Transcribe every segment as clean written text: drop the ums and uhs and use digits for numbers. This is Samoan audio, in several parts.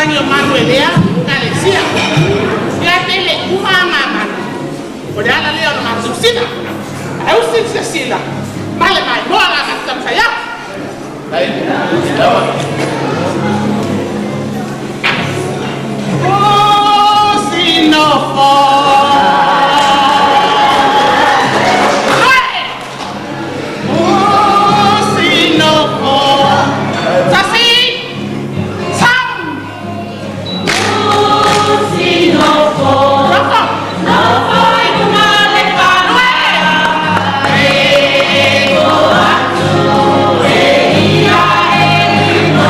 Fesoasoani o malu e lea ekalesia. Ia tele uma aga a malu, o le ala lea o le matou sila. Ae usi le silasila ma le maimoa la matou taumafai atu. Usi nofo. Usi nofo. Sasi. Sam. Usi nofo. Nofo. Nofo i luga le fale. E o atu e ia e.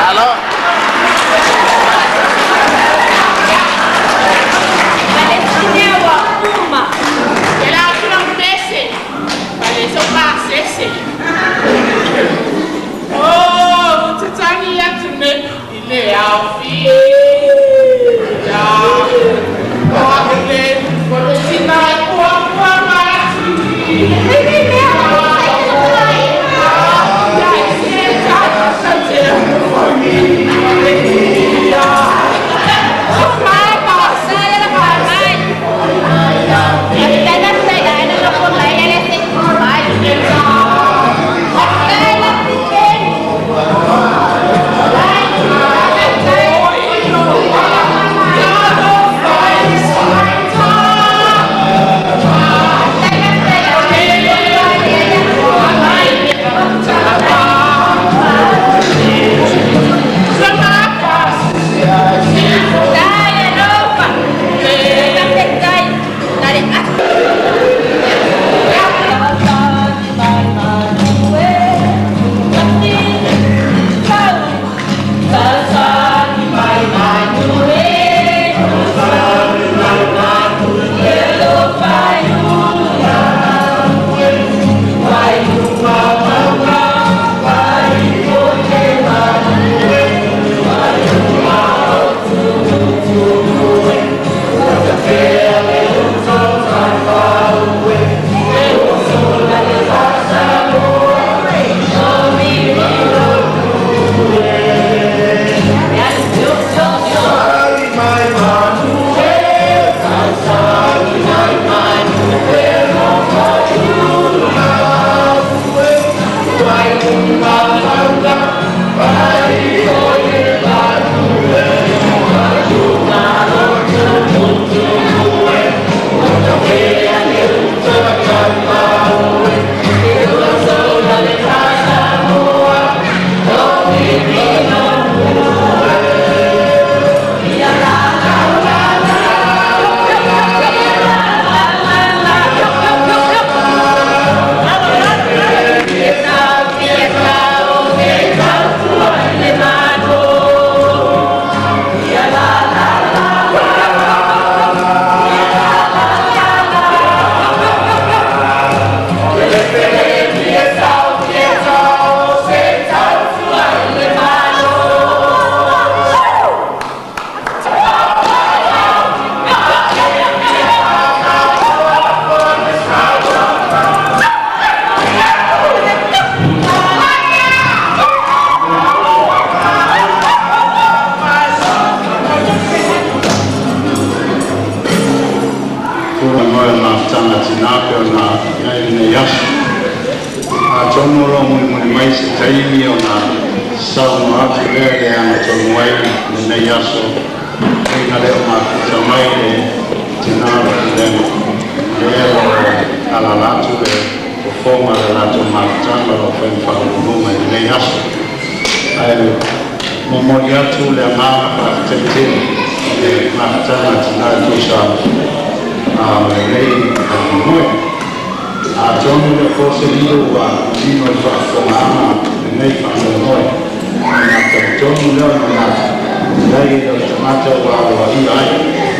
Alo. faamoemoe o le mafutaga a tinā pei ona i ai lenei aso. Atonu o lo o mulimuli mai se taimi ona saunoa atu lea i le agatonu ai lenei aso, ina le o mafuta mai le tinā o le Pulega, lea o lo o alaala atu le fofoga o le latou mafutaga o lo o fai ma faauluuluga i lenei aso. Ae momoli atu le agaga faafetai tele i le mafutaga a tinā e tusa ma lenei faamoemoe. Atonu e le o po se lilo ua manino i le faafofogaaga lenei faamoemoe, ona talitonu lea o le manatu, leai e le o le tagata ua aloaia ai,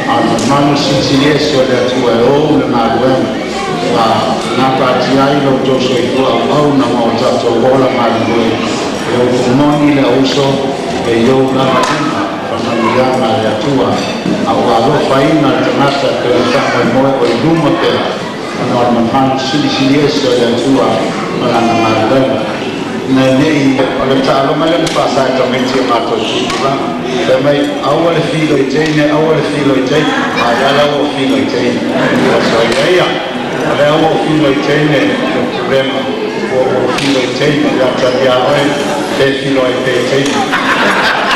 a o le mamalu silisili ese o le Atua e ou le galuega ua gapatia ai lo outou soifua auauna ma o tatou ola galulue. O le upu moni le auuso, e i ou lava lima faamanuiaga a le Atua, a ua alofaina le tagata e pei ona faamoemoe o i luma pea ona o le mamalu silisili ese o le Atua ma Lana galuega. Ne i o le taaloga lea na faasa e tamaiti e matou i tupulaga. Fai mai, aua le filo i teine, aua le filo i teine, a ia la ua filo i teine. So ia ia, o lea ua filo i teine le problema, ua filo i teine, ia talia oe, pe filo ai pe teine.